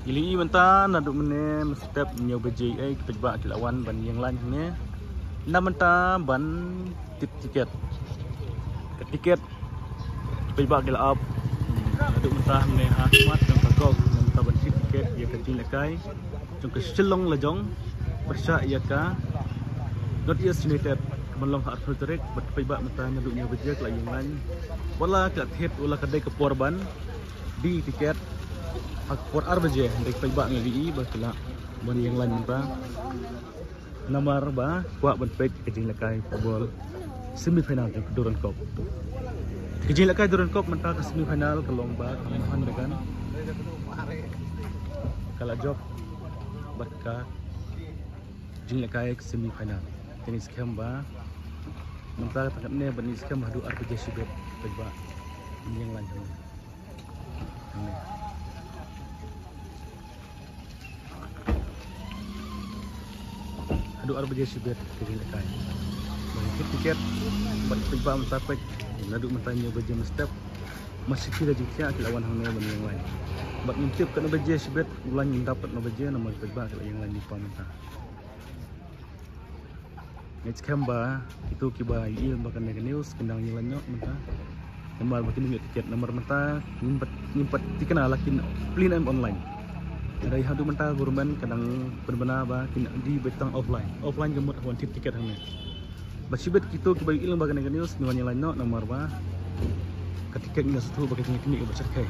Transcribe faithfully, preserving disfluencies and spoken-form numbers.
Ngi la ïohi mynta naduh mynne mynstep hynñiew baje, eh, ki paidbah ki la wan ban ïeng line hangne. Na mynta ban tip tiket. Ka tiket ki paidbah ki la ap naduh mynta hangne ha khmat jong ka kok, na mynta ban tip tiket ïa ka jingïalehkai jong ka Shillong la jong pyrshah ïa ka North East United, ka ban long ha arphew tarik. Bad ki paidbah mynta naduh hynñiew baje ki la ïeng line. Wat la ka thied, wat la ka dei ka por ban die tiket, ha ka por ar baje hynrei ki paidbah ngi la ïohi ba ki la ban ïeng line mynta. Namar ba kwah ban peit ka jingïalehkai football semi final jong ka Durand Cup. Ka jingïalehkai Durand Cup mynta ka semi final ka long ba ka Mohun Bagan ka la jop bad ka jingïalehkai ka semi final. Te ngi skhem ba mynta ka tang katne bad ngi skhem haduh ar baje shibit paidbah ngi ïeng line hangne. Haduh ar baje shibit ka jingïalehkai. Bad ki tiket bad paidbah mynta peit naduh mynta hynñiew baje mynstep. Masih ki la jingkhiah ki la wan hangne ban ïeng line. Bad ngim tip katno baje shibit u line ngin dap katno baje namar paidbah ki la ïeng line lypa mynta. Ngi skhem ba kito kiba ïohi lyngba kane ka news kin dang ïeng line noh mynta. Namar ba kin ym ïoh tiket namar mynta ngim pat, ngim pat thikna la kin plie ne em online. Hynrei haduh mynta government ka dang pynbna ba kin die beit tang offline. Offline ka mut ban thied tiket hangne. Bad shibit kito kiba ïohi lyngba kane ka news kin wan ïeng line noh namar ba ka tiket ngi la sngewthuh ba ka jingïaknieh kaba shyrkhei.